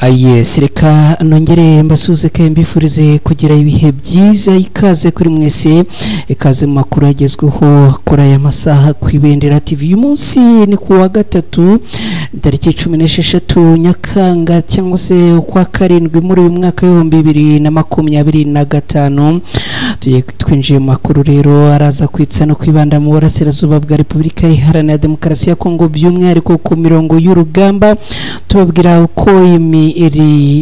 Yes, reka nongere mbasuze kandi mbifurize kugira ibihe byiza. Ikaze kuri mwese, ikaze mu makuru agezweho kuri aya masaha ku Ibendera TV. Uyu munsi ni ku wa gatatu tariki 16 Nyakanga cyangwa se ukwa karindwi muri uyu mwaka w'2025. Tugiye twinjiye mu makuru rero araza kwitsa no kwibanda mu burasirazuba bwa Repubulika Iharanira Demokarasi ya Kongo, by'umwihariko ku mirongo y'urugamba. Tubabwira uko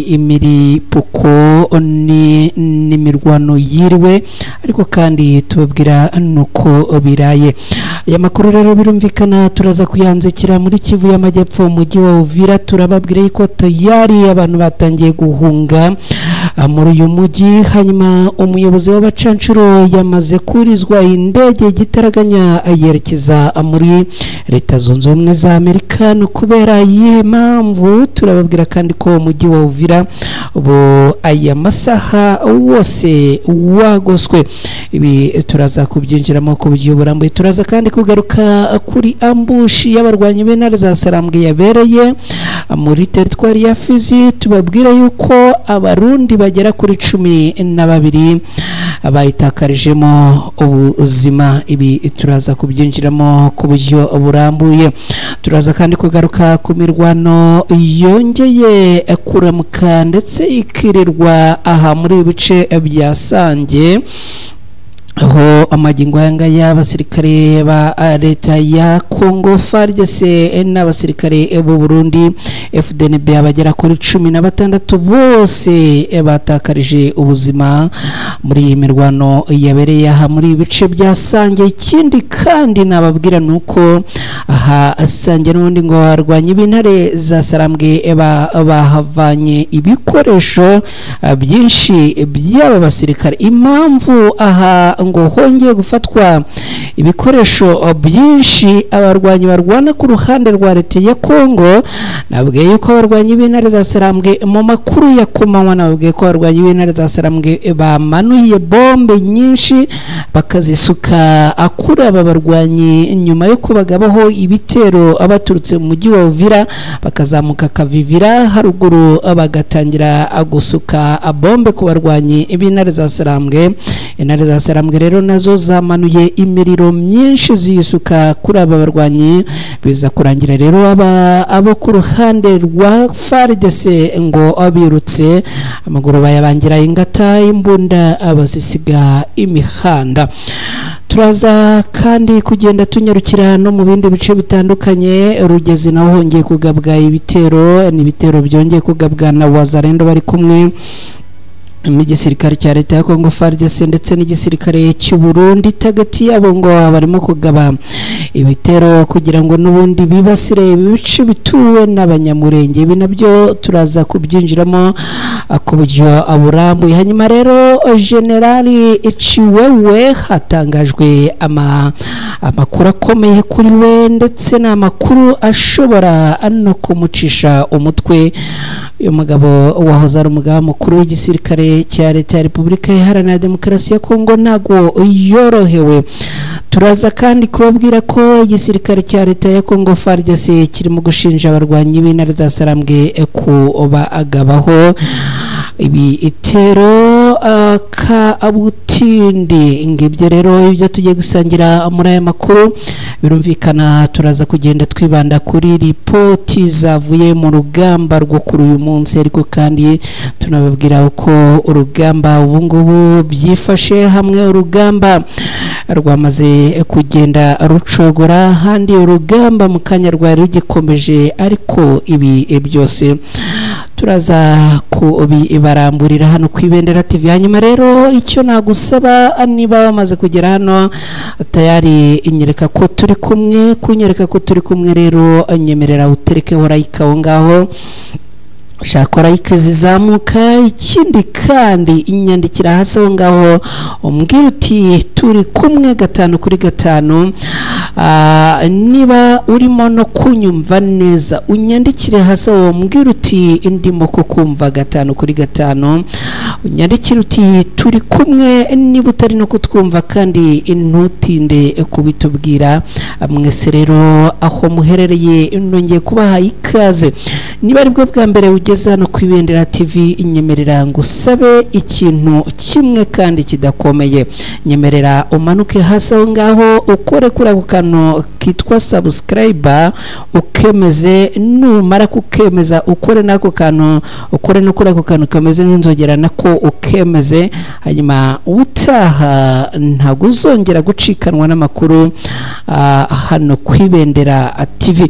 imiripuko n'imirwano yiriwe, ariko kandi tubabwira nuko biraye. Aya makuru rero birumvikana turaza kuyanzikira muri Kivu y'Amajyepfo, mujyi wa Uvira. Turababwira yuko tayari abantu batangiye guhunga muri uyu mujyi. Hanyuma umuyobozi w'abacancuro yamaze kurizwa indege igitaraganya yerekeza muri Leta Zunze Ubumwe za Amerika. No kubera iyihe mpamvu? Turababwira kandi ko umujyi wa Uvira ubu aya masaha wose wagoswe. Ibi turaza kubyinjiramo ku buryo burambuye. Turaza kandi kugaruka kuri ambushi y'abarwanyi b'intare za Sarambwe yabereye muri teritwari ya Fizi. Tubabwira yuko abarundi bagera kuri 12 bayitakarijemo ubuzima. Ibi turaza kubyinjiramo ku buryo burambuye. Turaza kandi kugaruka ku mirwano yongeye kuramuka ndetse ikirirwa aha muri ibice bya Sange, aho amagingo aya y'abasirikare ba leta ya Congo FARDC n'abasirikare b'u Burundi FDNB abagera kuri 16 bose batakarije ubuzima muri iyi mirwano yabereye aha muri ibice bya Sange. Ikindi kandi nababwira nuko aha Sange n'ubundi ngo barwanye b'intare za Sarambwe bahavanye ibikoresho byinshi by'aba basirikare. Impamvu aha ngo hongeye gufatwa ibikoresho byinshi abarwanyi barwana ku ruhande rwa leta ya Kongo, nabwiye yuko abarwanyi b'intare za Sarambwe mu makuru ya kumanywa, nabwiye ko abarwanyi b'intare za Sarambwe bamanuye bombe nyinshi bakazisuka akuri aba barwanyi nyuma yo kubagabaho ibitero abaturutse mu mujyi wa Uvira bakazamuka Kavivira haruguru bagatangira gusuka bombe ku barwanyi b'intare za Sarambwe. Intare za Sarambwe rero nazo zamanuye imiriro myinshi ziyisuka kuri aba barwanyi, biza kurangira rero abo ku ruhande rwa FARDC ngo abirutse amaguru bayabangira ingata, imbunda abazisiga imihanda. Turaza kandi kugenda tunyarukira no mu bindi bice bitandukanye. Rugezi naho hongeye kugabwa ibitero, ni ibitero byongeye kugabwa na Wazalendo bari kumwe n'igisirikare cya leta ya Congo FARDC ndetse n'igisirikare cy'u Burundi. Tagati yabo ngo barimo kugaba ibitero kugira ngo n'ubundi bibasire ibice bituwe n'abanyamurenge. Ibi nabyo turaza kubyinjiramo ku buryo burambuye. Hanyuma rero Generali Ciwewe hatangajwe amakuru akomeye kuri we, ndetse n'amakuru ashobora no kumucisha umutwe. Uyu mugabo wahoze ari umugaba mukuru w'igisirikare cya leta ya Repubulika Iharanira Demokarasi ya Kongo ntago yorohewe. Turaza kandi kubabwira ko igisirikare cya leta ya Kongo FARDC kirimo gushinja abarwanyi b'intare za Sarambwe kubagabaho ibi itero kabutindi. Ngibyo rero ibyo tugiye gusangira muri aya makuru. Birumvikana turaza kugenda twibanda kuri ripoti zavuye mu rugamba rwo kuri uyu munsi, ariko kandi tunababwira uko urugamba ubu ngubu byifashe. Hamwe urugamba rwamaze kugenda rucogora, handi urugamba mu kanya rwari rugikomeje, ariko ibi byose turaza kubibaramburira hano ku Ibendera TV. Hanyuma rero icyo nagusaba, niba wamaze kugera hano tayari inyereka ko turi kumwe, kunyereka ko turi kumwe rero nyemerera uterekeho like aho ngaho, shaka like zizamuka. Ikindi kandi inyandikira hasi aho ngaho umbwira uti turi kumwe 5 kuri 5. Niba urimo no kunyumva neza unyandikire hasi aho umbwira uti ndimo kukumva 5 kuri 5. Unyandikire uti turi kumwe, niba utari no kutwumva kandi ntutinde kubitubwira. Mwese rero aho muherereye nongeye kubaha ikaze. Niba aribwo bwa mbere ugeze hano ku Ibendera TV, nyemerera ngo usabe ikintu kimwe kandi kidakomeye. Nyemerera umanuke hasi aho ngaho ukore kuri ako kantu kitwa subscribe, ukemeze. Numara kukemeza ukore n'ako kantu, ukore no kuri ako kantu kameze nk'inzogera nako ukemeze. Hanyuma utaha ntabwo uzongera gucikanwa n'amakuru hano ku Ibendera TV.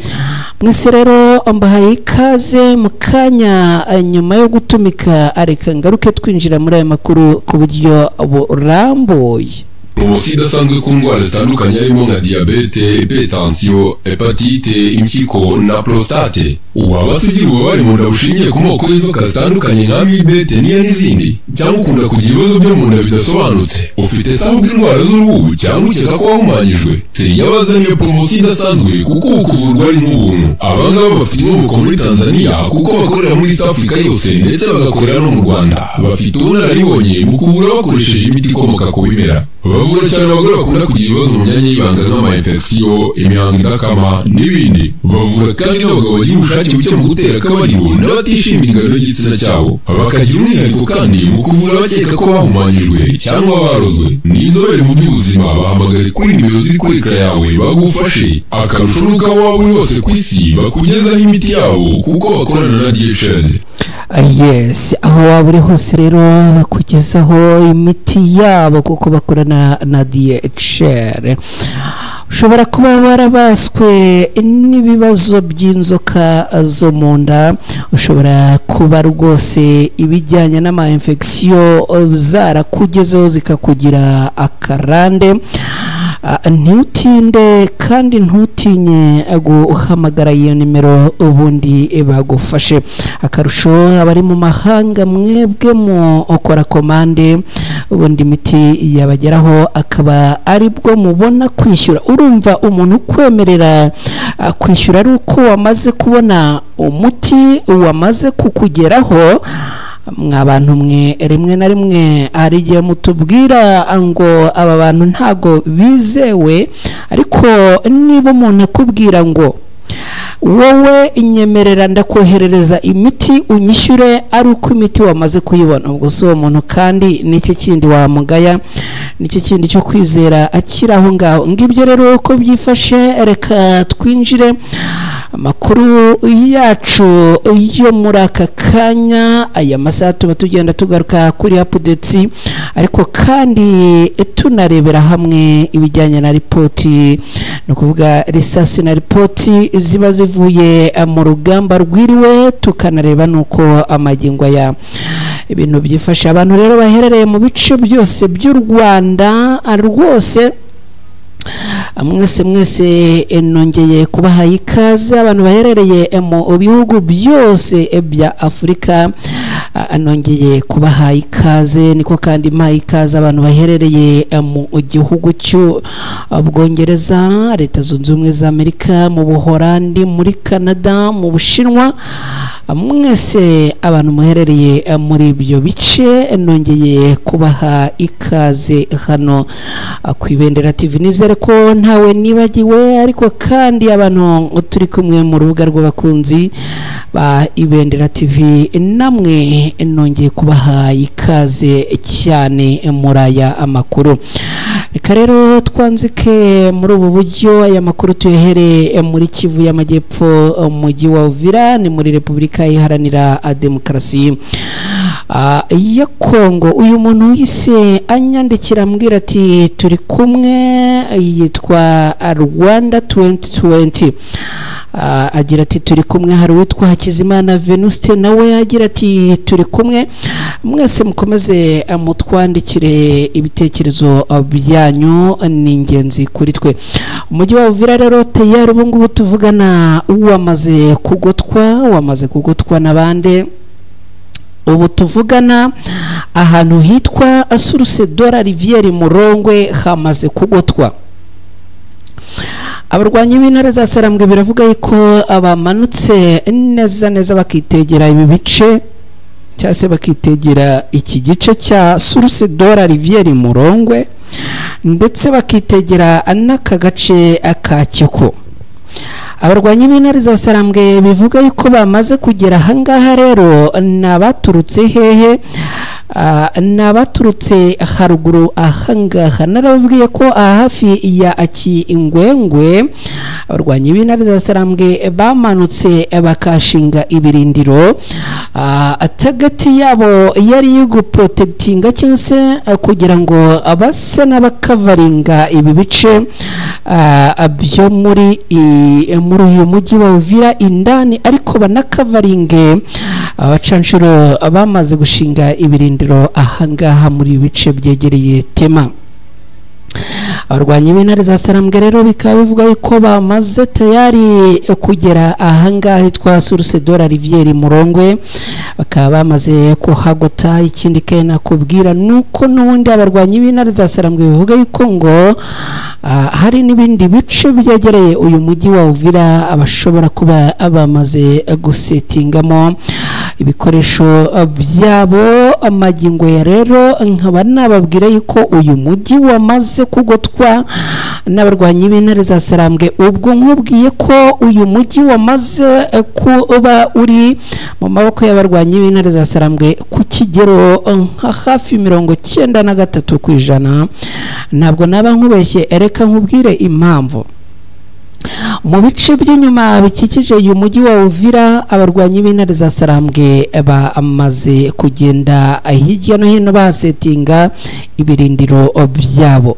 Mwese rero mbahaye ikaze. Mu kanya nyuma yo gutumika, reka ngaruke twinjira muri aya makuru ku buryo burambuye. Poromosiyo idasanzwe ku ndwara zitandukanye harimo nka diyabete, hypertension, hépatite, impyiko na prostate. Waba se ugira ububabare mu nda bushingiye ku moko y'inzoka zitandukanye nka amibe, teniya n'izindi, cyangwa ukunda kugira ibibazo byo mu nda bidasobanutse? Ufite se ahubwo indwara z'uruhu cyangwa ukeka ko wahumanyijwe? Yabazaniye poromosiyo idasanzwe kuko ubu kuvurwa ari nk'ubuntu. Aba ngaba bafite inkomoko muri Tanzania kuko bakorera muri East Africa yose ndetse bagakorera no mu Rwanda. Bafite ubunararibonye mu kuvura bakoresheje imiti ikomoka ku bimera. Bavura cyane abagore bakunda kugira ibibazo mu myanya y'ibanga nk'ama infection, imihango idakama n'ibindi. Bavura kandi n'abagabo bagira ubushake buke mu gutera akabariro n'abatishimira ingano y'igitsina cyabo. Bakagira umwihariko kandi mu kuvura abakeka ko bahumanyijwe cyangwa barozwe. Ni inzobere mu by'ubuzima. Bahamagare kuri nimero ziri kuri écran yawe bagufashe. Akarusho nuko aho waba uri hose ku isi bakugezaho imiti yabo kuko bakorana na DHL. Yes, aho waba uri hose rero bakugezaho imiti yabo kuko bakorana na DHL. Ushobora kuba warabaswe n'ibibazo by'inzoka zo mu nda, ushobora kuba rwose ibijyanye n'ama infection zarakugezeho zikakugira akarande. Ntutinde kandi ntutinye guhamagara iyo nimero ubundi bagufashe. Akarusho, abari mu mahanga mwebwe mu ukora komande, ubundi imiti yabageraho akaba aribwo mubona kwishyura. Urumva umuntu ukwemerera kwishyura ari uko wamaze kubona umuti wamaze kukugeraho. Mwa bantu mwe, rimwe na rimwe hari igihe mutubwira ngo aba bantu ntago bizewe, ariko niba umuntu akubwira ngo wowe inyemerera ndakoherereza imiti unyishyure ari uko imiti wamaze kuyibona, ubwo si uwo muntu kandi n'iki kindi wamugaya, n'iki kindi cyo kwizera akiri aho ngaho? Ngibyo rero uko byifashe. Reka twinjire amakuru yacu yo muri aka kanya. Aya masaha tuba tugenda tugaruka kuri updates, ariko kandi tunarebera hamwe ibijyanye na ripoti, ni ukuvuga risasi na ripoti ziba zivuye mu rugamba rwiriwe, tukanareba n'uko amagingo aya ibintu byifashe. Abantu rero baherereye mu bice byose by'u Rwanda rwose, mwese mwese nongeye kubaha ikaze. Abantu baherereye mu bihugu byose bya Afurika nongeye kubaha ikaze. Niko kandi mpaye ikaze abantu baherereye mu gihugu cy'Ubwongereza, Leta Zunze Ubumwe za Amerika, mu Buhorandi, muri Canada, mu Bushinwa. Mwese abantu muherereye muri ibyo bice nongeye kubaha ikaze hano ku Ibendera TV. Nizere ko ntawe nibagiwe, ariko kandi abantu turi kumwe mu rubuga rw'abakunzi ba Ibendera TV namwe nongeye kubaha ikaze cyane muri aya amakuru. Reka rero twanzike muri ubu buryo aya makuru, tuyahere muri Kivu y'Amajyepfo, umujyi wa Uvira, ni muri Repubulika Iharanira Demokarasi ya Kongo. Uyu muntu yise anyandikira ambwira ati turi kumwe, yitwa Rwanda 2020, agira ati turi kumwe. Hari uwitwa Hakizimana Venuste nawe agira ati turi kumwe. Mwese mukomeze mutwandikire, ibitekerezo byanyu ni ingenzi kuri twe. Umujyi wa Uvira rero tayari ubu ngubu tuvugana wamaze kugotwa. Wamaze kugotwa n'abande? Ubu tuvugana ahantu hitwa Source de la Rivière Murongwe hamaze kugotwa. Abarwanyi b'intare za Sarambwe biravuga yuko abamanutse neza neza bakitegera ibi bice. cyangwa se bakitegera iki gice cya Source de la Rivière Murongwe, ndetse bakitegera n'aka gace ka Kiko. Abarwanyi b'intare za Sarambwe bivuga yuko bamaze kugera ahangaha rero ni abaturutse hehe? Ni abaturutse haruguru ahangaha. Narababwiye ko aha hafi ya Kingwengwe abarwanyi b'intare za Sarambwe bamanutse bakashinga ibirindiro. Tagati yabo yari guprotectinga cyangwa se kugira ngo base n'abakavaringa ibi bice byo muri uyu mujyi wa Uvira indani, ariko banakavaringe abacanshuro bamaze gushinga ibirindiro ahangaha muri bice byegereye Tema. Abarwanyi b'intare za Sarambwe rero bikaba bivuga yuko bamaze tayari kugera ahangaha hitwa Source de la Rivière Murongwe, bakaba bamaze kuhagota. Ikindi kandi nakubwira nuko n'ubundi abarwanyi b'intare za Sarambwe bivuga yuko ngo hari n'ibindi bice byegereye uyu mujyi wa Uvira abashobora kuba bamaze gusetingamo ibikoresho byabo. Amagingo ya rero nkaba nababwira yuko uyu mujyi wamaze kugotwa n'abarwanyi b'intare za Sarambwe. Ubwo nkubwiye ko uyu mujyi wamaze kuba uri mu maboko y'abarwanyi b'intare za Sarambwe ku kigero nka hafi 93%, ntabwo naba nkubeshye. Reka nkubwire impamvu. Mu bice by'inyuma bikikije uyu mujyi wa Uvira abarwanyi b'intare za Sarambwe bamaze kugenda hirya no hino basetinga ibirindiro byabo.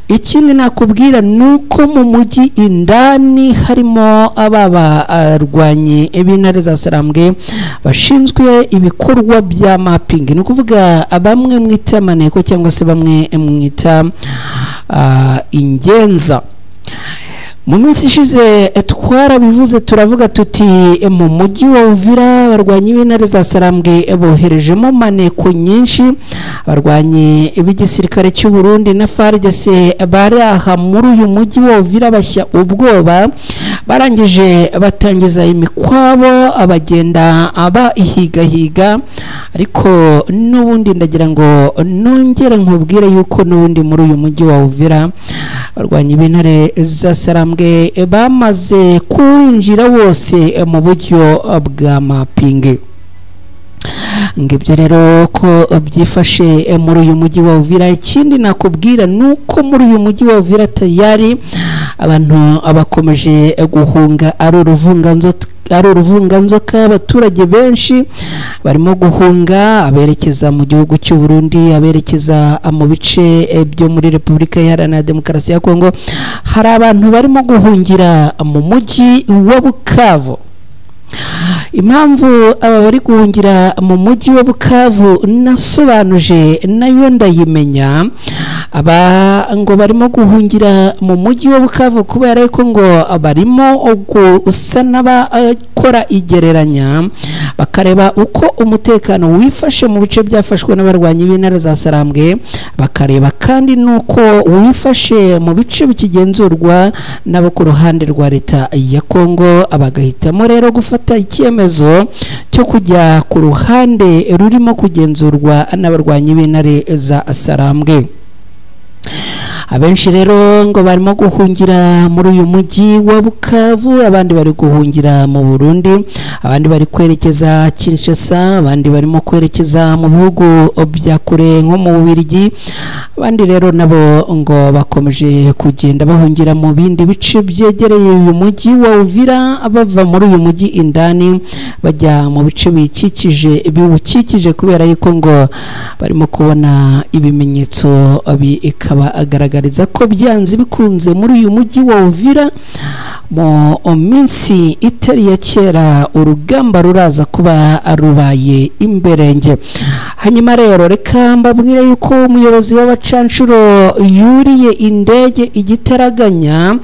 Ikindi nakubwira nuko mu mujyi indani harimo abarwanyi b'intare za Sarambwe bashinzwe ibikorwa bya mapping, ni ukuvuga bamwe mwita maneko cyangwa se bamwe mwita ingenza. Mu minsi ishize twarabivuze turavuga tuti mu mujyi wa Uvira abarwanyi b'intare za Sarambwe boherejemo maneko nyinshi. Abarwanyi b'igisirikare cy'u Burundi na FARDC bari aha muri uyu mujyi wa Uvira bashya ubwoba, barangije batangiza imikwabo abagenda aba ihigahiga. Ariko n'ubundi ndagira ngo nongere nkubwire yuko n'ubundi muri uyu mujyi wa Uvira abarwanyi b'intare za Sarambwe bamaze kuwinjira wose mu buryo bwa mapping. Ngibyo rero ko byifashe muri uyu mujyi wa Uvira. Ikindi nakubwira nuko muri uyu mujyi wa Uvira tayari abantu abakomeje guhunga ari uruvunganzoka. Abaturage benshi barimo guhunga aberekeza mu gihugu cy'u Burundi, aberekeza mu bice byo muri Repubulika Iharanira Demokarasi ya Kongo. Hari abantu barimo guhungira mu mujyi wa Bukavu. Impamvu aba bari guhungira mu mujyi wa Bukavu nasobanuje nayo ndayimenya. Aba ngo barimo guhungira mu mujyi wa Bukavu kubera ko ngo barimo gusa n'abakora igereranya, bakareba uko umutekano wifashe mu bice byafashwe n'abarwanyi b'intare za Sarambwe, bakareba kandi nuko wifashe mu bice bikigenzurwa nabo ku ruhande rwa leta ya Kongo. Abagahitamo rero gufata icyemezo cyo kujya ku ruhande rurimo kugenzurwa n'abarwanyi b'intare za Sarambwe. Abenshi rero ngo barimo guhungira muri uyu mujyi wa Bukavu, abandi bari guhungira mu Burundi, abandi bari kwerekeza Kinshasa, abandi barimo kwerekeza mu bihugu bya kure nko mu Bubiligi. Abandi rero nabo ngo bakomeje kugenda bahungira mu bindi bice byegereye uyu mujyi wa Uvira, bava muri uyu mujyi indani bajya mu bice biwukikije kubera yuko ngo barimo kubona ibimenyetso bikaba agaragariza ko byanze bikunze muri uyu mujyi wa Uvira mu minsi itari ya kera urugamba ruraza kuba rubaye imberenge. Hanyuma rero reka mbabwire yuko umuyobozi w'abacanshuro yuriye indege igitaraganya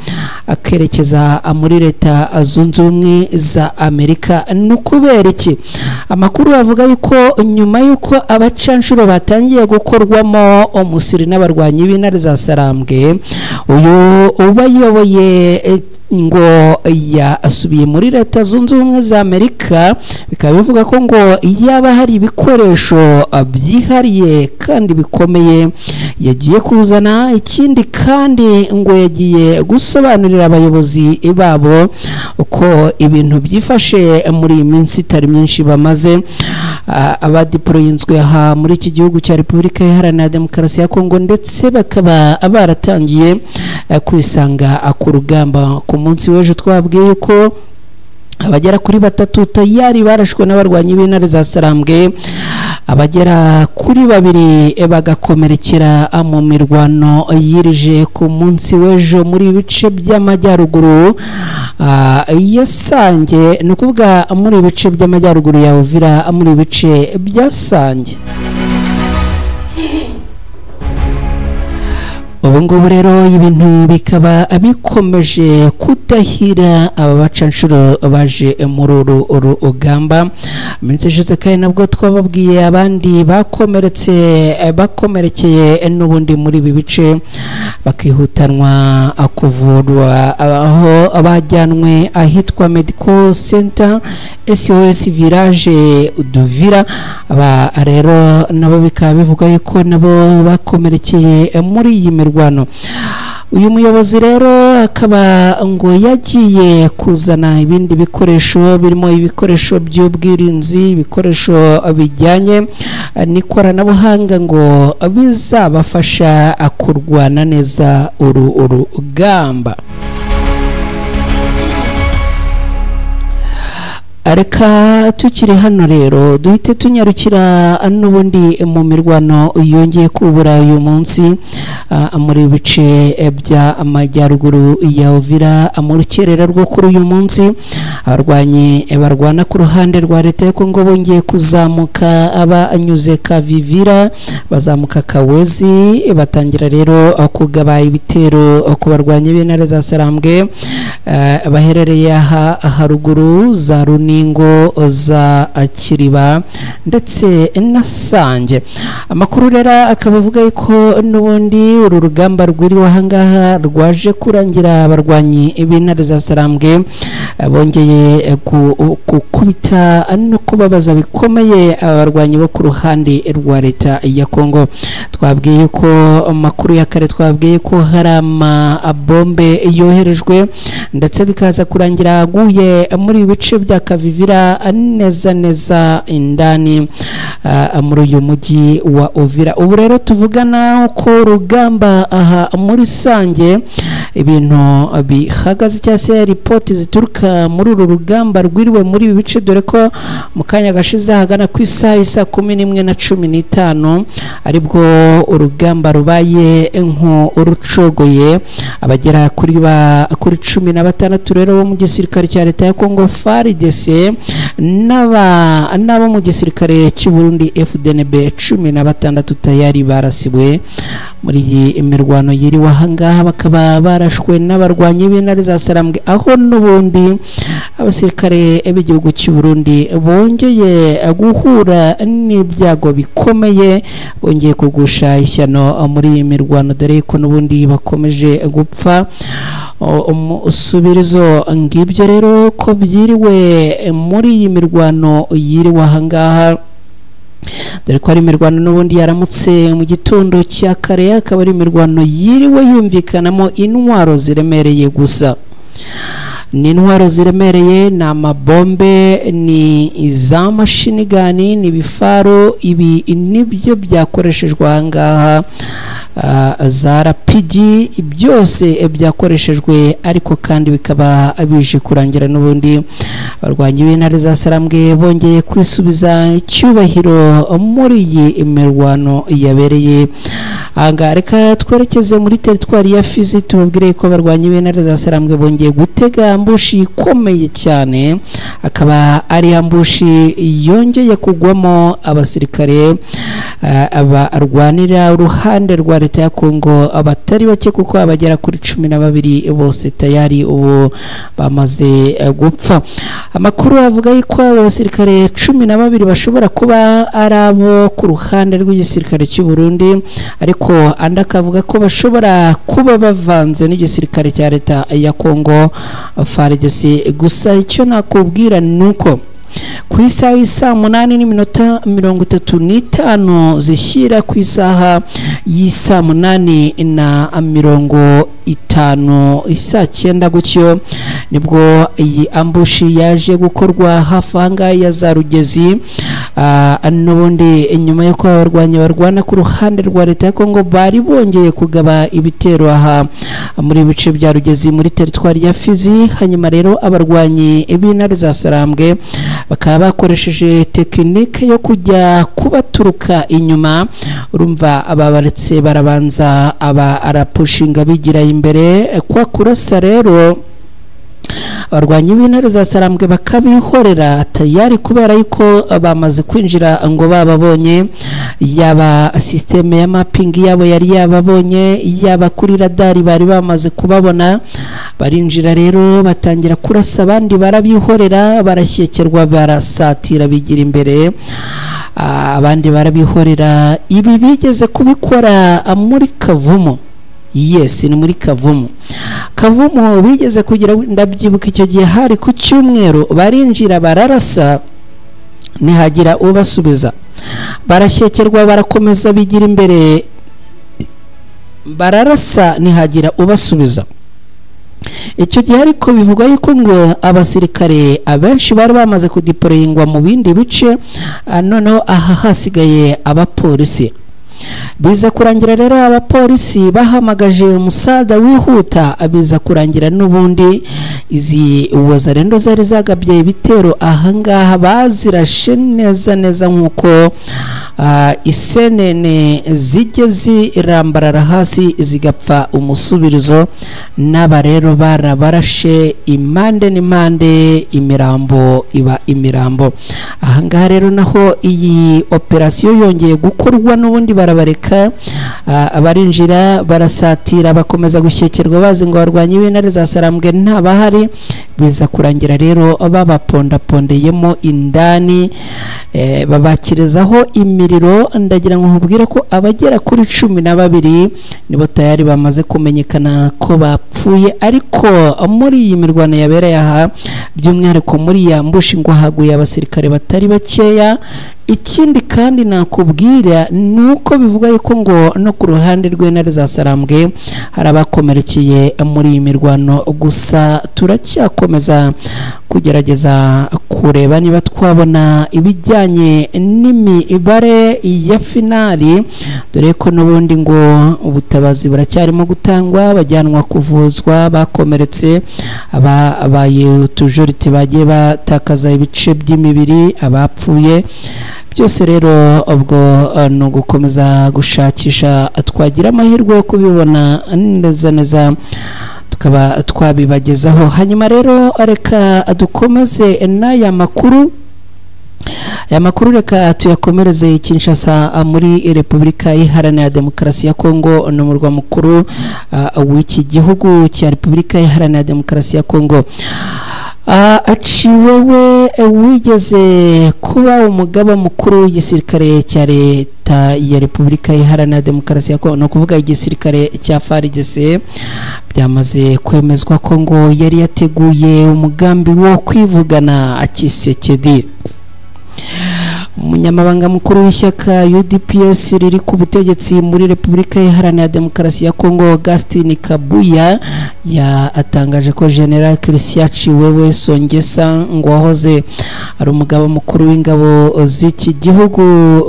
akerekeza muri Leta Zunze Ubumwe za Amerika. Ni ukubera iki? Amakuru avuga yuko nyuma yuko abacanshuro batangiye gukorwamo umusiri n'abarwanyi b'intare za Sarambwe, uyu ubayoboye ngo yasubiye muri Leta Zunze Ubumwe za Amerika, bikaba bivuga ko ngo yaba hari ibikoresho byihariye kandi bikomeye yagiye kuzana. Ikindi kandi ngo yagiye gusobanurira abayobozi babo uko ibintu byifashe muri iyi minsi itari myinshi bamaze abadiporoyinzwe aha muri iki gihugu cya Repubulika Iharanira Demokarasi ya Kongo, ndetse bakaba baratangiye kwisanga ku rugamba. Ku munsi w'ejo twabwiye ko abagera kuri 3 tayari barashwe n'abarwanyi b'intare za Sarambwe, abagera kuri 2 bagakomerekera mu mirwano yirije ku munsi w'ejo muri bice by'amajyaruguru ya Sange, ni ukuvuga muri bice by'amajyaruguru ya Uvira, muri bice bya Sange. Ubu ngubu rero ibintu bikaba bikomeje kudahira aba bacanshuro baje muri uru rugamba. Iminsi ishize kandi nabwo twababwiye abandi bakomeretse bakomerekeye n'ubundi muri ibi bice bakihutanwa kuvurwa, aho bajyanwe ahitwa Medical Center SOS Village Uduvira. Aba rero nabo bikaba bivuga yuko nabo bakomerekeye muri iyi mirwano. Uyu muyobozi rero akaba ngo yagiye kuzana ibindi bikoresho birimo ibikoresho by'ubwirinzi, ibikoresho bijyanye n'ikoranabuhanga ngo bizabafasha kurwana neza uru rugamba. Reka tukiri hano rero duhite tunyarukira n'ubundi mu mirwano yongeye kubura uyu munsi muri bice bya amajyaruguru ya Uvira. Mu rukerera rwo kuri uyu munsi abarwanyi barwana ku ruhande rwa leta ya Kongo bongeye kuzamuka abanyuze Kavivira bazamuka Kawezi, batangira rero kugaba ibitero ku barwanyi b'intare za Sarambwe baherereye aha haruguru za Runingo, za Kiriba ndetse na Sange. Amakuru rero akaba avuga yuko n'ubundi uru rugamba rwiriwe ahangaha rwaje kurangira abarwanyi b'intare za Sarambwe bongeye gukubita no kubabaza bikomeye abarwanyi bo ku ruhande rwa leta ya Kongo. Twabwiye ko amakuru ya kare twabwiye ko hari amabombe yoherejwe ndetse bikaza kurangira aguye muri bice bya Kavivira neza neza indani muri uyu mujyi wa Uvira. Ubu rero tuvugana ko rugamba aha muri Sange ibintu bihagaze, cyangwa se ripoti zituruka muri uru rugamba rwiriwe muri ibi bice, dore ko mu kanya gashize ahagana ku isaha isa 11:15 aribwo urugamba rubaye nk'urucogoye. Abagera kuri 16 rero bo mu gisirikare cya leta ya Kongo FARDC n'abo mu gisirikare cy'u Burundi FDNB 16 tayari barasiwe muri iyi mirwano yiriwe ahangaha, bakaba barashwe n'abarwanyi b'intare za Sarambwe, aho n'ubundi abasirikare b'igihugu cy'u Burundi bongeye guhura n'ibyago bikomeye, bongeye kugusha ishyano muri iyi mirwano, dore ko n'ubundi bakomeje gupfa umusubirizo. Ngibyo rero ko byiriwe muri iyi mirwano yiriwe ahangaha, dore ko ari imirwano n'ubundi yaramutse mu gitondo cya kare, akaba ari imirwano yiriwe yumvikanamo intwaro ziremereye gusa. Ni intwaro ziremereye, ni amabombe, ni za mashinigani, ni ibifaro, ibi nibyo byakoreshejwe ahangaha, za rapigi, byose byakoreshejwe, ariko kandi bikaba bije kurangira n'ubundi abarwanyi b'intare za Sarambwe bongeye kwisubiza icyubahiro muri iyi mirwano yabereye ahangaha. Reka twerekeze muri teritwari ya Fizi tubabwire ko abarwanyi b'intare za Sarambwe bongeye gutega ambushi ikomeye cyane, akaba ari ambushi yongeye kugwamo abasirikare barwanira uruhande rwa leta ya Kongo abatari bake, kuko abagera kuri 12 bose tayari ubu bamaze gupfa. Amakuru avuga yuko abasirikare 12 bashobora kuba ari abo ku ruhande rw'igisirikare cy'u Burundi, ariko Ariko andi akavuga ko bashobora kuba bavanze n'igisirikare cya leta ya Kongo FARDC. Gusa icyo nakubwira nuko ku isaha y'isaa 8:35 zishyira ku isaha y'isaa 8:50 isaa 9 gutyo, nibwo iyi ambushi yaje gukorwa hafi aha ngaha ya za Rugezi. N'ubundi nyuma y'uko abarwanyi barwana ku ruhande rwa leta ya Kongo bari bongeye kugaba ibitero aha muri bice bya Rugezi muri teritwari ya Fizi. Hanyuma rero abarwanyi b'intare za Sarambwe bakaba bakoresheje tekinike yo kujya kubaturuka inyuma. Urumva ababaretse barabanza aba arapushinga bigira imbere kwa kurasa, rero abarwanyi b'intare za Sarambwe bakabihorera tayari, kubera yuko bamaze kwinjira ngo bababonye, yaba systeme ya mapping yabo yari yababonye, yaba kuri radari bari bamaze kubabona. Barinjira rero batangira kurasa, abandi barabihorera, barashyekerwa, barasatira bigira imbere, abandi barabihorera. Ibi bigeze kubikora muri Kavumu. Yes, ni muri Kavumu. Kavumu bigeze kugira, ndabyibuka icyo gihe hari ku cyumweru, barinjira bararasa ntihagira ubasubiza, barashyekerwa, barakomeza bigira imbere, bararasa ntihagira ubasubiza. Icyo gihe ariko bivuga yuko ngo abasirikare abenshi bari bamaze kudiporeyingwa mu bindi bice, noneho aha hasigaye abapolisi. Biza kurangira rero abapolisi bahamagaje umusada wihuta, biza kurangira n'ubundi izi wazarendo zari zagabye ibitero ahangaha bazirashe neza neza nkuko isenene zijye zirambarara hasi zigapfa umusubirizo. N'aba rero barabarashe impande n'impande, imirambo iba imirambo. Ahangaha rero naho iyi operasiyo yongeye gukorwa n'ubundi barabareka, abarinjira barasatira, bakomeza gushyekerwa bazi ngo barwanye b'intare za Sarambwe ntabahari. Biza kurangira rero babapondapondeyemo indani, babakirezaho imiriro. Ndagira ngo nkubwire ko abagera kuri 12 nibo tayari bamaze kumenyekana ko bapfuye. Ariko muri iyi mirwano yabereye aha, by'umwihariko muri ya mbushi, ngo haguye abasirikare batari bakeya. Ikindi kandi nakubwira nuko bivuga yuko ngo no ku ruhande rw'intare za Sarambwe hari abakomerekeye muri iyi mirwano. Gusa turacyakomeza kugerageza kureba niba twabona ibijyanye n'imibare ya finali, dore ko n'ubundi ngo ubutabazi buracyarimo gutangwa, bajyanwa kuvuzwa bakomeretse, ababaye utujuriti bagiye batakaza ibice by'imibiri, abapfuye. Byose rero ubwo ni ugukomeza gushakisha, twagira amahirwe yo kubibona neza neza tukaba twabibagezaho. Hanyuma rero reka dukomeze n'aya makuru. Aya makuru reka tuyakomereze Kinshasa muri Repubulika Iharanira Demokarasi ya Kongo, n'umurwa mukuru w'iki gihugu cya Repubulika Iharanira Demokarasi ya Kongo. Aciwewe wigeze kuba umugaba mukuru w'igisirikare cya leta ya Repubulika Iharanira Demokarasi ya Kongo, no kuvuga igisirikare cya FARDC, byamaze kwemezwa ko ngo yari yateguye umugambi wo kwivugana Tshisekedi. Umunyamabanga mukuru w'ishyaka UDPS riri ku butegetsi muri Repubulika Iharanira Demokarasi ya Kongo, Augustin Kabuya, yatangaje ko General Christian Chiwewe Songesa ngo wahoze ari umugaba mukuru w'ingabo z'iki gihugu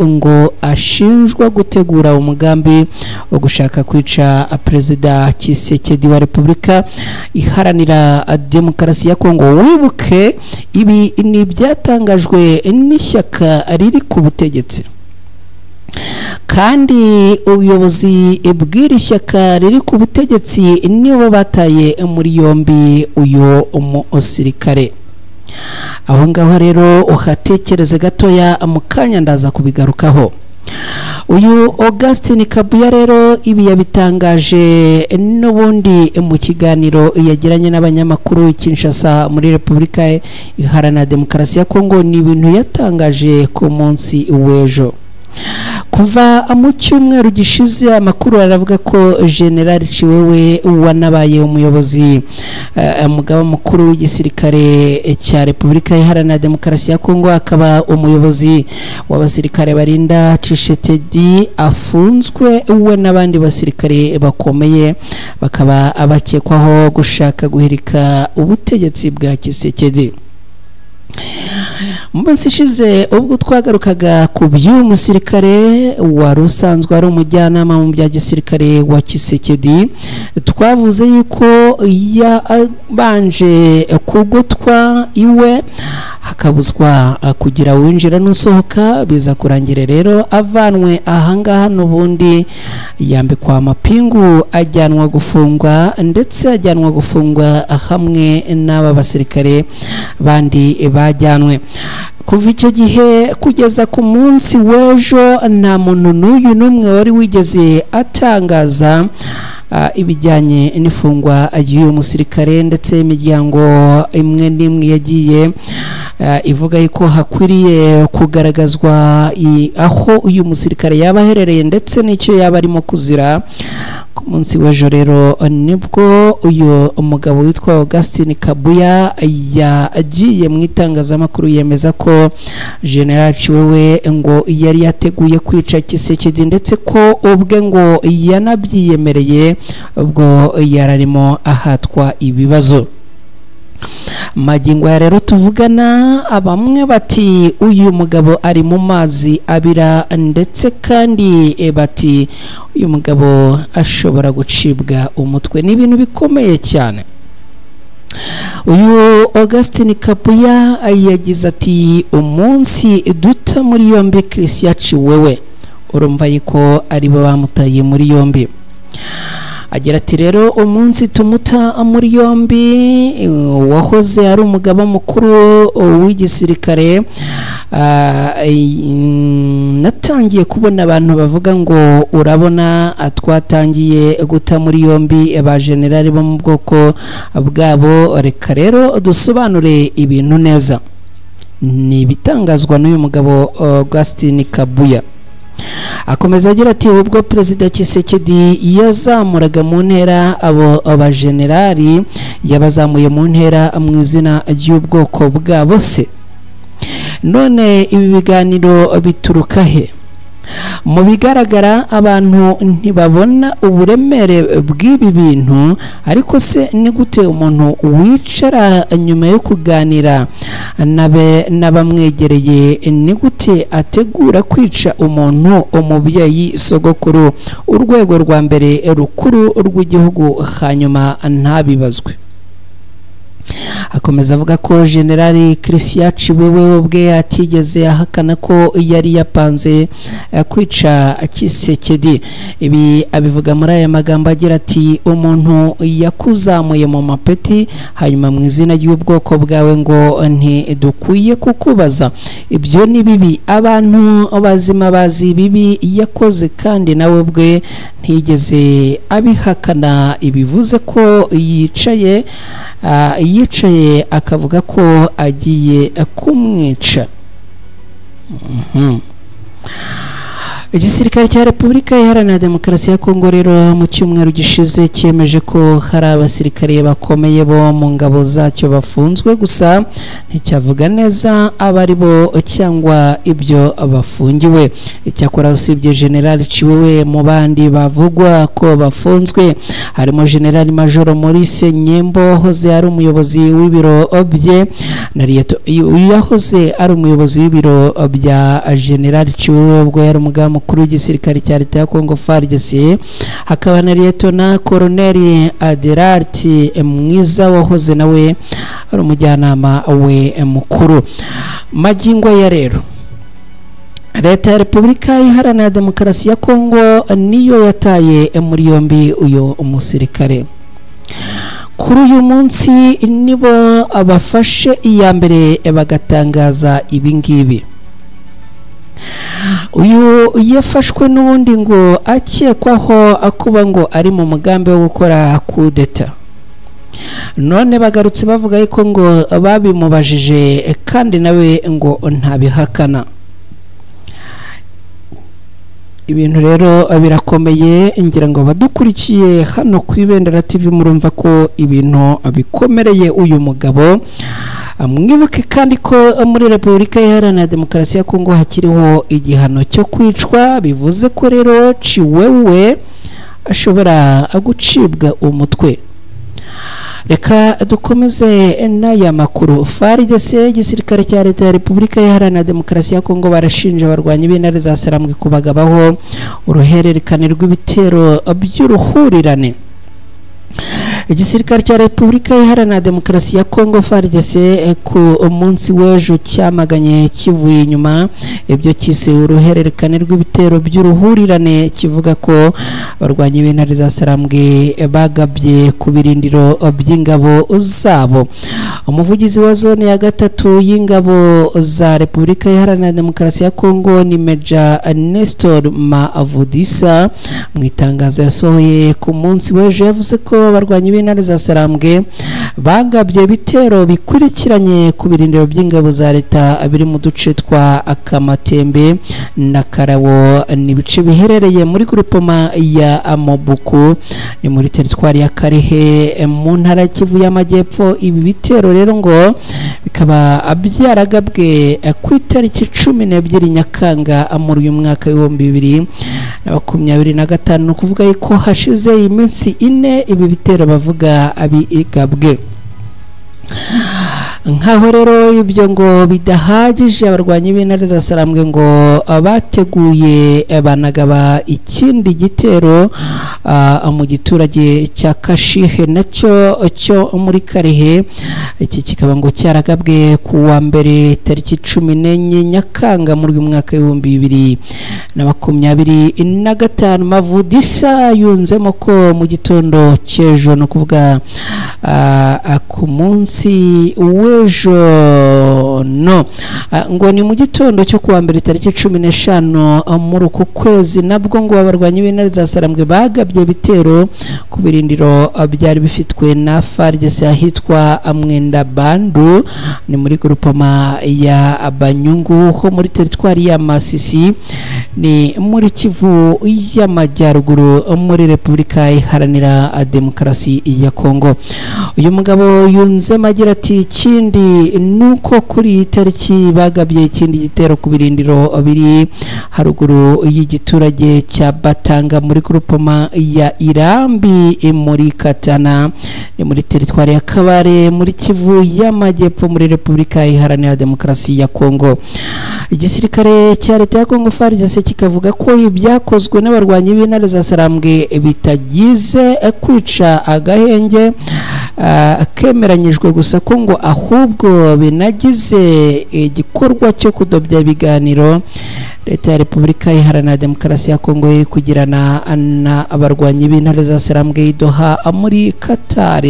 ngo ashinjwa gutegura umugambi wo gushaka kwica Perezida Tshisekedi wa Repubulika Iharanira Demokarasi ya Kongo. Wibuke ibi ni byatangajwe n'ishyaka riri ku butegetsi, kandi ubuyobozi bw'iri shyaka riri ku butegetsi nibo bataye muri yombi uyu umusirikare. Aho ngaho rero uhatekereze gatoya, mu kanya ndaza kubigarukaho. Uyu Augustin Kabuya rero ibi yabitangaje n'ubundi mu kiganiro yagiranye n'abanyamakuru Kinshasa muri Repubulika Iharanira Demokarasi ya Kongo. Ni ibintu yatangaje ku munsi w'ejo. Kuva mu cyumweru gishize amakuru aravuga ko General Chiwewe wanabaye umuyobozi umugaba mukuru w'igisirikare cya Repubulika Iharanira Demokarasi ya Kongo, akaba umuyobozi w'abasirikare barinda Tshisekedi, afunzwe we n'abandi basirikare bakomeye, bakaba abakekwaho gushaka guhirika ubutegetsi bwa Tshisekedi. Mu minsi ishize ubwo twagarukaga ku by'uyu musirikare wari usanzwe ari umujyanama mu bya gisirikare wa Tshisekedi, twavuze yuko yabanje kugotwa iwe hakabuzwa kugira winjira n'usohoka, biza kurangira rero avanwe ahangaha n'ubundi yambikwa amapingu ajyanwa gufungwa, ndetse ajyanwa gufungwa hamwe n'aba basirikare bandi bajyanwe. Kuva icyo gihe kugeza ku munsi w'ejo nta muntu n'uyu n'umwe wari wigeze atangaza ibijyanye n'ifungwa ry'uyu musirikare, ndetse imiryango imwe n'imwe yagiye ivuga yuko hakwiriye kugaragazwa aho uyu musirikare yaba aherereye ndetse n'icyo yaba arimo kuzira. Ku munsi w'ejo rero nibwo uyu mugabo witwa Augustin Kabuya yagiye mu itangazamakuru yemeza ko General Chiwewe ngo yari yateguye kwica Tshisekedi, ndetse ko ubwe ngo yanabyiyemereye ubwo yararimo ahatwa ibibazo. Magingo ya rero tuvugana abamwe bati uyu mugabo ari mu mazi abira, ndetse kandi bati uyu mugabo ashobora gucibwa umutwe. Ni ibintu bikomeye cyane. Uyu Augustin Kabuya yagize ati umunsi duta muri yombi Christian Chiwewe, urumva yuko ari bo bamutaye muri yombi. Agira ati rero umunsi tumuta muri yombi wahoze ari umugaba mukuru w'igisirikare, natangiye kubona abantu bavuga ngo urabona twatangiye guta muri yombi ba generali bo mu bwoko bwabo, reka rero dusobanure ibintu neza. Ni ibitangazwa n'uyu mugabo Augustin Kabuya. Akomeza agira ati ubwo Perezida Tshisekedi yazamuraga mu ntera abo abajenerali, yabazamuye mu ntera mu izina ry'ubwoko bwabo se? None ibi biganiro bituruka he? Mu bigaragara abantu ntibabona uburemere bw'ibi bintu, ariko se ni gute umuntu wicara nyuma yo kuganira n'abamwegereye, ni gute ategura kwica umuntu, umubyeyi, sogokuru, urwego rwa mbere rukuru rw'igihugu, hanyuma ntabibazwe? Akomeza avuga ko General Christian Chiwewe ubwe atigeze ahakana ko yari yapanze kwica Tshisekedi. Ibi abivuga muri aya magambo agira ati umuntu yakuzamuye mu mapeti hanyuma mu izina ry'ubwoko bwawe ngo ntidukwiye kukubaza, ibyo ni bibi, abantu bazima bazi bibi yakoze kandi nawe ubwe ntigeze abihakana. Ibivuze ko yicaye akavuga ko agiye kumwica. Igisirikare cya Repubulika Iharanira Demokarasi ya Kongo rero mu cyumweru gishize cyemeje ko hari abasirikare bakomeye bo mu ngabo zacyo bafunzwe, gusa nticyavuga neza abari bo cyangwa ibyo bafungiwe. Icyakora usibye General Chiwewe, mu bandi bavugwa ko bafunzwe harimo General Major Maurice Nyembo wahoze ari umuyobozi w'ibiro bye na yahoze ari umuyobozi w'ibiro bya General Chiwewe ubwo yari umugaba mukuru w'igisirikare cya leta ya Kongo FARDC, hakaba na Lieutenant Colonel Adelart Mwiza wahoze nawe ari umujyanama we mukuru. Magingo ya rero Leta ya Repubulika Iharanira Demokarasi ya Kongo niyo yataye muri yombi uyu musirikare. Kuri uyu munsi nibo abafashe iya mbere bagatangaza ibingibi. Uyu yafashwe n'ubundi ngo akekwaho akuba ngo ari mu mugambi wo gukora kudeta. None bagarutse bavuga yuko ngo babimubajije kandi nawe ngo ntabihakana. Ibintu rero birakomeye, ngira ngo badukurikiye hano ku Ibendera TV murumva ko ibintu bikomereye uyu mugabo. Mwibuke kandi ko muri Repubulika Iharanira Demokarasi ya Kongo hakiriho igihano cyo kwicwa, bivuze ko rero Tshiwewe ashobora gucibwa umutwe. Reka dukomeze n'aya makuru. FARDC, igisirikare cya leta ya Repubulika Iharanira Demokarasi ya Kongo, barashinja abarwanyi b'intare za Sarambwe kubagabaho uruhererekane rw'ibitero by'uruhurirane. Igisirikare cya Repubulika Iharanira Demokarasi ya Kongo FARDC ku munsi w'ejo cyamaganye kivuye inyuma ibyo cyise uruhererekane rw'ibitero by'uruhurirane, kivuga ko abarwanyi b'intare za Sarambwe bagabye ku birindiro by'ingabo zabo. Umuvugizi wa zone ya gatatu y'ingabo za Repubulika Iharanira Demokarasi ya Kongo ni Major Nestor Mavudisa, mu itangazo yasohoye ku munsi w'ejo yavuze ko abarwanyi b'intare za Sarambwe bagabye ibitero bikurikiranye ku birindiro by'ingabo za leta biri mu duce twa Kamatembe na Karabo, ni ibice biherereye muri grupoma ya Mobuku, ni muri teritwari ya Karehe mu ntara ya Kivu y'Amajyepfo. Ibi bitero rero ngo bikaba byaragabwe ku itariki 12 Nyakanga muri uyu mwaka 2025, ni ukuvuga yuko hashize iminsi 4 ibi bitero bavuga abigabwe. Nkaho rero ibyo ngo bidahagije, abarwanyi b'intare za Sarambwe ngo bateguye banagaba ikindi gitero mu giturage cya Kashihe nacyo cyo muri Karehe. Iki kikaba ngo cyaragabwe ku wa mbere tariki 14 Nyakanga muri uyu mwaka 2025. Mavudisa yunzemo ko mu gitondo cy'ejo, no kuvuga ku munsi w'ejo, no ngo ni mu gitondo cyo kuwa mbere tariki 15 muri uku kwezi, nabwo ngo abarwanyi b'intare za Sarambwe bagabye ibitero ku birindiro byari bifitwe na FARDC ahitwa Mwenda Bandu, ni muri grupoma ya Banyungu ho muri teritwari ya Masisi, ni muri Kivu y'Amajyaruguru muri Repubulika Iharanira Demokarasi ya Kongo. Uyu mugabo yunzemo agira ati ikindi nuko kuri iyi tariki bagabye ikindi gitero ku birindiro biri haruguru y'igiturage cya Batanga muri grupoma ya Irambi muri Katana, ni muri teritwari ya Kabare muri Kivu y'Amajyepfo muri Repubulika Iharanira Demokarasi ya Kongo. Igisirikare cya leta ya Kongo FARDC kikavuga ko ibyakozwe n'abarwanyi b'intare za Sarambwe bitagize kwica agahenge kemeranyijwe gusa ko ngo ahubwo binagize igikorwa cyo kudobya ibiganiro leta ya Repubulika Iharanira Demokarasi ya Kongo iri kugirana na abarwanyi b'intare za Sarambwe Doha muri Qatar.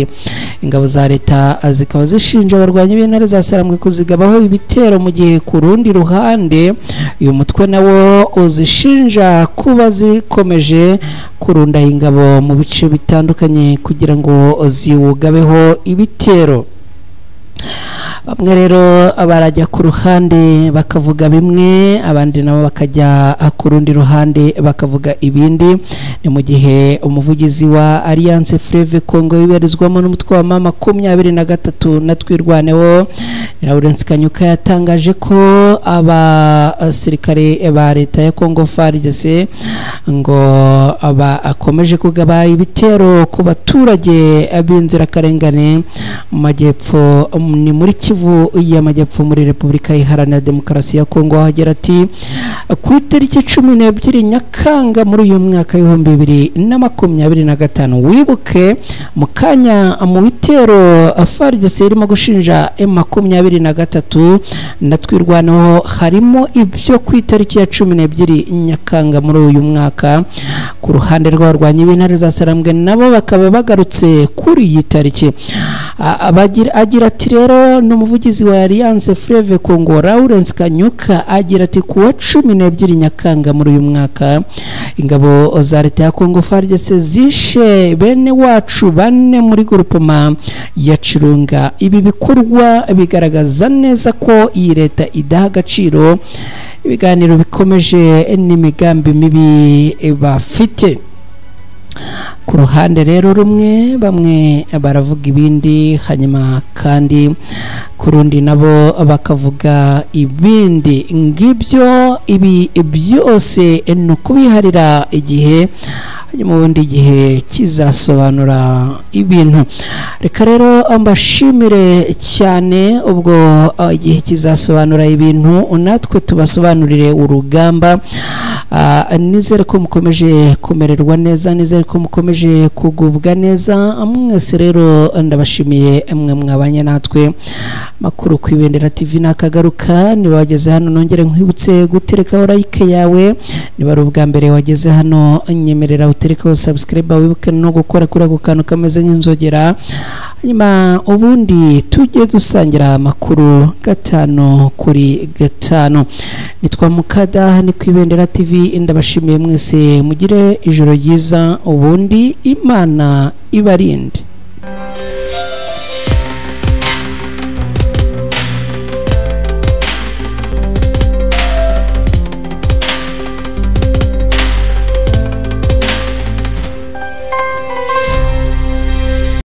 Ingabo za leta zikaba zishinja abarwanyi b'intare za Sarambwe kuzigabaho ibitero, mu gihe ku rundi ruhande uyu mutwe nawo uzishinja kuba zikomeje kurunda ingabo mu bice bitandukanye kugira ngo ziwugabeho ibitero. Bamwe rero barajya ku ruhande bakavuga bimwe, abandi nabo bakajya ku rundi ruhande bakavuga ibindi. Ni mu gihe umuvugizi wa Alliance Fleuve Congo ibarizwamo n'umutwe wa M23 na Twirwaneho Lawrence Kanyuka yatangaje ko abasirikare ba leta ya Congo FARDC ngo abakomeje kugaba ibitero ku baturage b'inzirakarengane mu majyepfo, ni muri Kivu y'Amajyepfo muri Repubulika Iharanira Demokarasi ya Kongo. Agira ati ku itariki 12 Nyakanga muri uyu mwaka 2025, wibuke mu kanya mu bitero FARDC irimo gushinja M23 na Twirwaneho harimo ibyo ku itariki ya 12 Nyakanga muri uyu mwaka. Ku ruhande rw'abarwanyi b'intare za Sarambwe nabo bakaba bagarutse kuri iyi tariki. Agira ati rero n'umuvugizi wa Alliance Fleuve Congo Lawrence Kanyuka agira ati kuwa 12 Nyakanga muri uyu mwaka ingabo za leta cya Congo FARDC zishe bene wacu bane muri groupement ya Chirunga. Ibi bikorwa bigaragaza neza ko iyi leta idaha agaciro ibiganiro bikomeje n'imigambi mibi bafite. Ku ruhande rero rumwe bamwe baravuga ibindi, hanyuma kandi ku rundi nabo bakavuga ibindi. Ngibyo ibi byose ni ukubiharira igihe, hanyuma ubundi igihe kizasobanura ibintu. Reka rero mbashimire cyane, ubwo igihe kizasobanura ibintu natwe tubasobanurire urugamba. Nizere ko mukomeje kumererwa neza, nizere ko mukomeje kugubwa neza. Mwese rero ndabashimiye mwe mwabanye natwe. Makuru ku Ibendera TV nakagaruka. Niba wageze hano nongere nkwibutse guterekaho like yawe. Niba ari ubwa mbere wageze hano nyemerera uterekaho subscribe, wibuke no gukora kuri ako kantu kameze nk'inzogera, hanyuma ubundi tujye dusangira amakuru 5 kuri 5. Nitwa Mukada, ni ku Ibendera TV. Ndabashimiye mwese, mugire ijoro ryiza, ubundi Imana ibarinde.